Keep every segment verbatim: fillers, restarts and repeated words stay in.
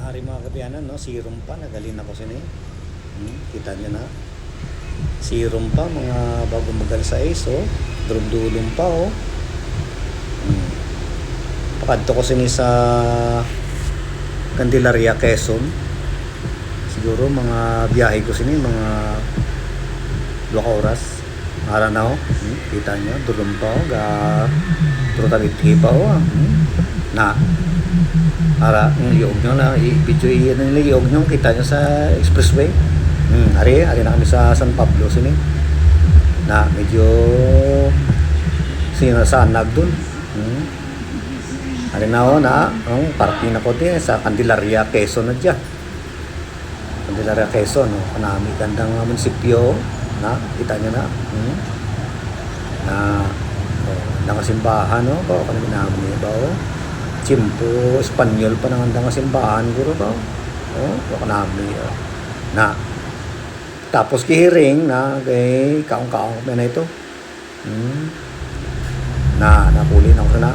Ari, mga kaabyanan, no? Sirom pa, naghalin ako sini. Hmm, kita nyo na. Sirom pa, mga bago mag-alas sais, oh. Durumdulom pa, oh. Hmm. Pakadto ko sini sa Candelaria, Quezon. Siguro mga biyahe ko sini, mga dua ka oras. Ara na, oh. Hmm, kita nyo, durumdulom pa, oh. Ga, pero taliti pa, oh. Hmm. Na. Ara, hmm, iog nyo na, i-, video, i-, ano nila, iog nyo, kita nyo sa expressway. Hmm, ari, ari na kami sa San Pablo, sini. Na, medyo sinasanag dun. Hmm. Ari na, oh, na, ang parking na ko din sa Candelaria, Quezon na dyan. Candelaria, Quezon, no? Kanami gandang, uh, munisipyo, na, kita nyo na. Hmm? Na, oh, gandang simbahan, no? Ba, kanami naman ba, oh? Tiyempo Espanyol pa nang gandang simbahan, guro ba? Oh, ba, kanami, oh. Na, tapos kihiring na, kay kaong-kaong kami na ito. Hmm. Na, napuli na ko na.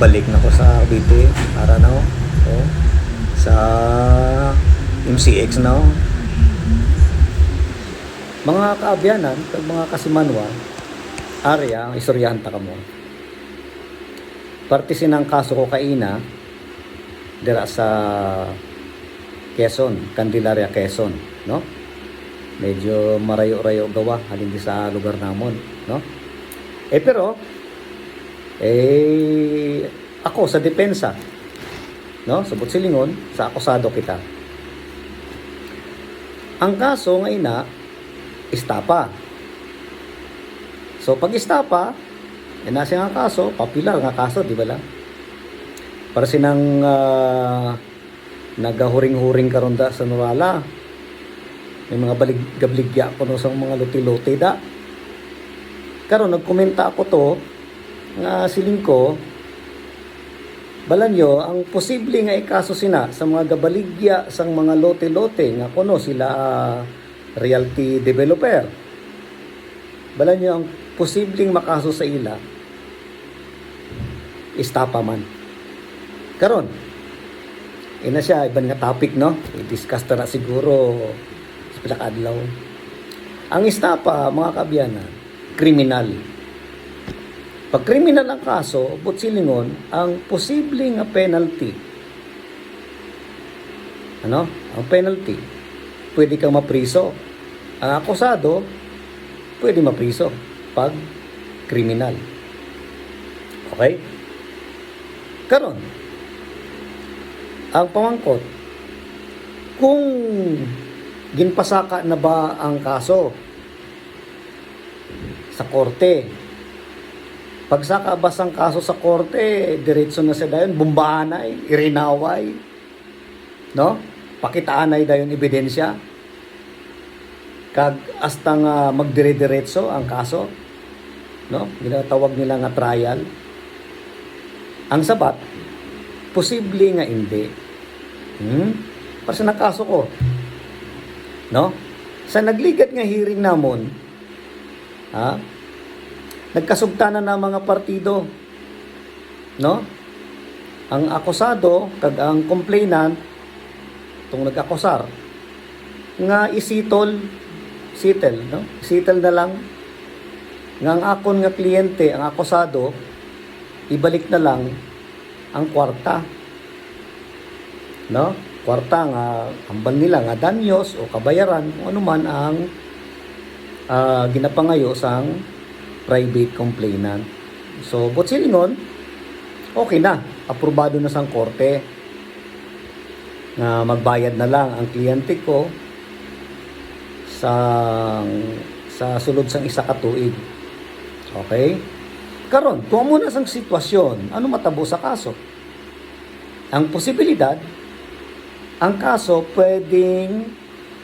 Balik na ko sa Cavite. Ara na, oh. Oh. Sa M C X na, oh. Mga kaabyanan, kag mga kasimanwa, ari ang istoryahan ta kamo. Parte sinang kaso ko kaina, dira sa Quezon, Candelaria, Quezon, no? Medyo marayo-rayo gawa halin di sa lugar namon, no? Eh, pero, eh, ako sa depensa, no? Subot silingon, sa akusado kita. Ang kaso nga ina, estafa. So, pag estafa, eh, na siya nga kaso, popular nga kaso, di ba lang? Para sinang, ah, nagahuring-huring karon da sa Nurala. May mga balig-, gabligya kuno sa mga lote-lote da. Karon, nagkomenta ako to, nga siling ko, balanyo, ang posible nga ikaso sina sa mga gabaligya sang mga lote-lote nga kuno sila, ah, realty developer. Balanyo, ang posibleng makaso sa ila, estafa man. Karon, ina siya, iban nga topic, no? I-discuss ta na siguro sa pila ka adlaw. Ang estafa, mga kaabyanan, kriminal. Pag kriminal ang kaso, buot silingon, ang posible nga penalty, ano? Ang penalty, pwede kang mapriso. Ang akusado, pwede mapriso pag kriminal. Okay? Karon, ang pamangkot, kung ginpasaka na ba ang kaso sa korte? Pagsaka ba sang kaso sa korte, diretso na siya dayon, bombahanay, irinaway, no? Pakitaanay dayon ebidensya. Kag hasta nga magdire-diretso ang kaso, no? Ginatawag nila nga trial. Ang sabat, posible nga hindi. Hmm? Para sa nakaso ko, no? Sa nagligad nga hearing namon, ha? Nagkasugtanan na mga partido, no? Ang akusado kag ang complainant, itong nag-akusar, nga isitol, settle, no? Settle na lang nga ang akon nga kliyente, ang akusado, ibalik na lang ang kwarta, no? Kwarta nga hambal nila nga danyos o kabayaran, kung ano man ang, ah, ginapangayo sang private complainant. So, buot silingon, okay na, aprobado na sang korte nga magbayad na lang ang kliyente ko sa, sa sulod sang isa ka tuig. Okay? Karon, kung amo na sang sitwasyon, ano matabo sa kaso? Ang posibilidad, ang kaso pwedeng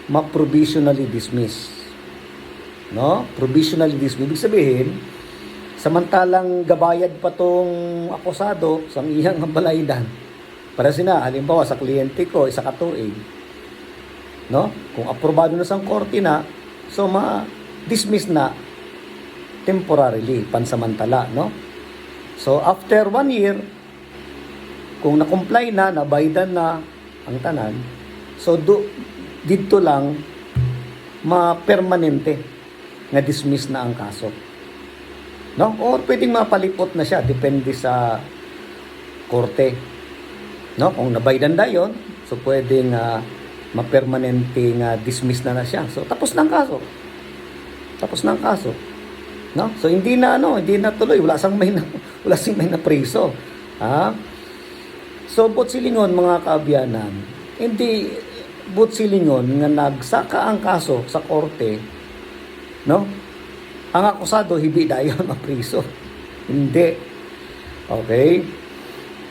ma-provisionally dismiss. No? Provisionally dismiss. Ibig sabihin, samantalang gabayad pa tong akusado sa iyang balaydan, para sina, halimbawa, sa kliyente ko, isa ka tuig, no? Kung aprobado na sang korte na, so ma-dismiss na temporarily, pansamantala, no? So, after one year, kung na-comply na, nabaydan na, ang tanan. So, do, didto lang mapermanente nga dismiss na ang kaso. No? Or pwedeng mapalipot na siya, depende sa korte. No? Kung nabaydan dayon, so pwedeng, ah, mapermanente nga dismiss na na siya. So, tapos na ang kaso. Tapos na ang kaso. No? So, hindi na, ano, hindi na tuloy. Wala sang may na, wala sing may napriso. Ha? So, buot silingon, mga kaabyanan, hindi buot silingon nga nagsaka ang kaso sa korte, no? Ang akusado, hibi dayon mapriso. Hindi. Okay?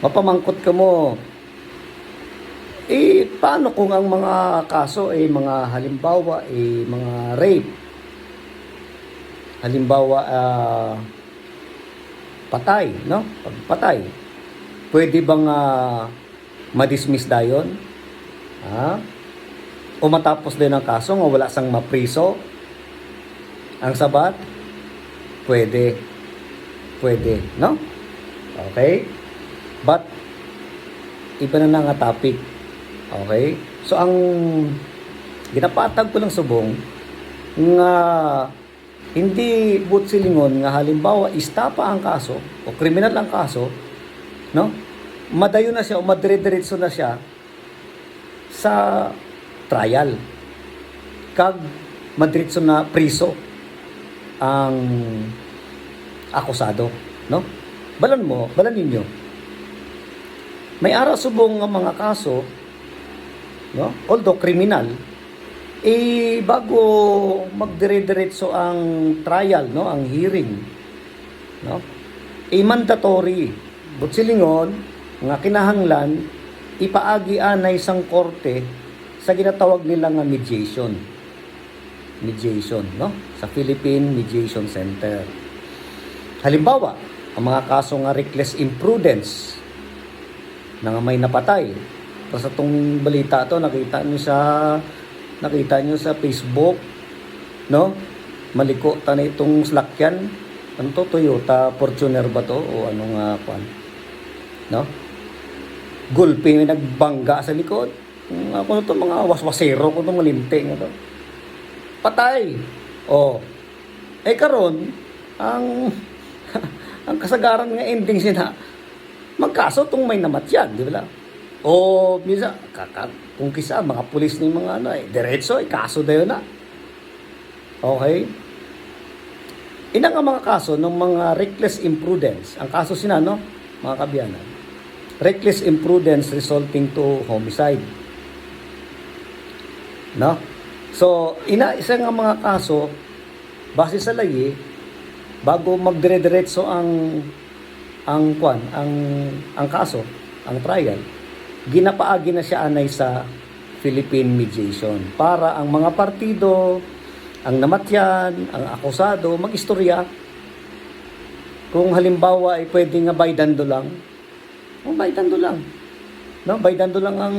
Mapamangkot kamo, eh, paano kung ang mga kaso, eh, mga halimbawa, eh, mga rape? Halimbawa, ah, patay, no? Pagpatay. Pwede bang, ah, ma-dismiss dayon? Ha? O matapos din ang kaso nga wala sang mapriso? Ang sabat, pwede. Pwede, no? Okay? But, iba na na nga topic. Okay? So, ang ginapatag ko lang subong nga hindi buot silingon nga halimbawa, istapa ang kaso o kriminal ang kaso, no? Madayon na siya o madire-diretso na siya sa trial. Kag madiretso na priso ang akusado, no? Balan mo, balan ninyo. May ara subong nga mga kaso, no? Although kriminal, eh, bago magdire-diretso ang trial, no, ang hearing, no, eh, mandatory, buot silingon, nga kinahanglan ipaagi anay sang korte sa ginatawag nila nga mediation. Mediation, no? Sa Philippine Mediation Center. Halimbawa, ang mga kaso nga reckless imprudence, na nga may napatay. Tapos atong balita to, nakita nyo sa, nakita nyo sa Facebook, no? Maliko ta na itong salakyan. Ano to? Toyota Fortuner ba to? O ano nga, kwan? No? Gulpi may nagbangga sa likod. Kung ako na to, mga waswasero ko to, malinti nga to. Patay. Oh. Eh, karon, ang, ang kasagaran nga ending sina, magkaso tong may namatyan, di ba? O, misa, kaka-, kung kisa, mga pulis ni mga ano, eh, diretso, eh, kaso dayon na. Okay? Ina nga mga kaso ng mga reckless imprudence, ang kaso sina, no, mga kaabyanan, reckless imprudence resulting to homicide. No? So, ina isa nga mga kaso, base sa layi, bago magdire-diretso ang, ang kwan, ang, ang kaso, ang trial, ginapaagi na siya anay sa Philippine Mediation para ang mga partido, ang namatyan, ang akusado, mag-istorya. Kung halimbawa ay pwede nga baydando lang, kung baydando lang. No, baydando lang ang,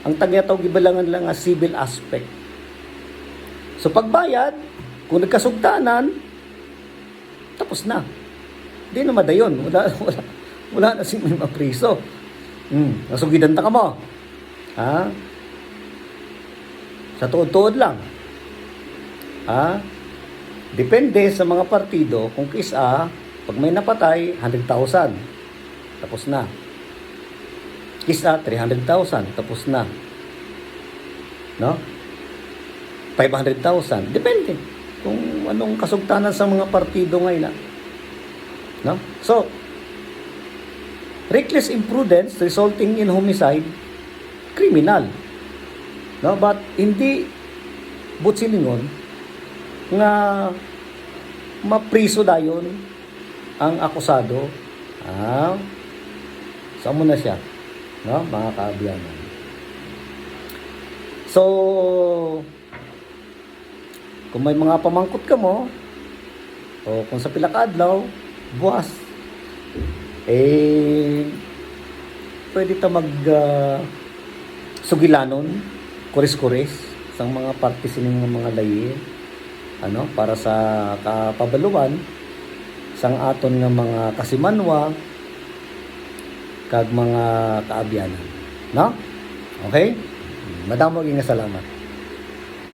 ang tag-, tawag, gibilangan lang nga civil aspect. So, pagbayad, kung nagkasugtanan, tapos na. Di na madayon. Wala, wala, wala na sing may mapriso. Hmm, nasugidan ta kamo. Ha? Sa tuod-tuod lang. Ha? Depende sa mga partido kung kis-a, pag may napatay, hundred thousand. Tapos na. Kis-a, three hundred thousand. Tapos na. No? Five hundred thousand. Depende kung anong kasugtanan sa mga partido nga ila. No? So, reckless imprudence resulting in homicide, criminal. No? But hindi buot silingon nga mapriso dayon ang akusado. Ah, so, amo na siya, no, mga kaabyanan. So, kung may mga pamangkot kamo, o kung sa pila ka adlaw, buwas, eh, pwede ta mag, ah, sugilanon, kuris-kuris, sang mga parte sining mga layi, ano, para sa kapabaluan sang aton nga mga kasimanwa kag mga kaabyanan. No? Okay? Madamo gyud nga salamat.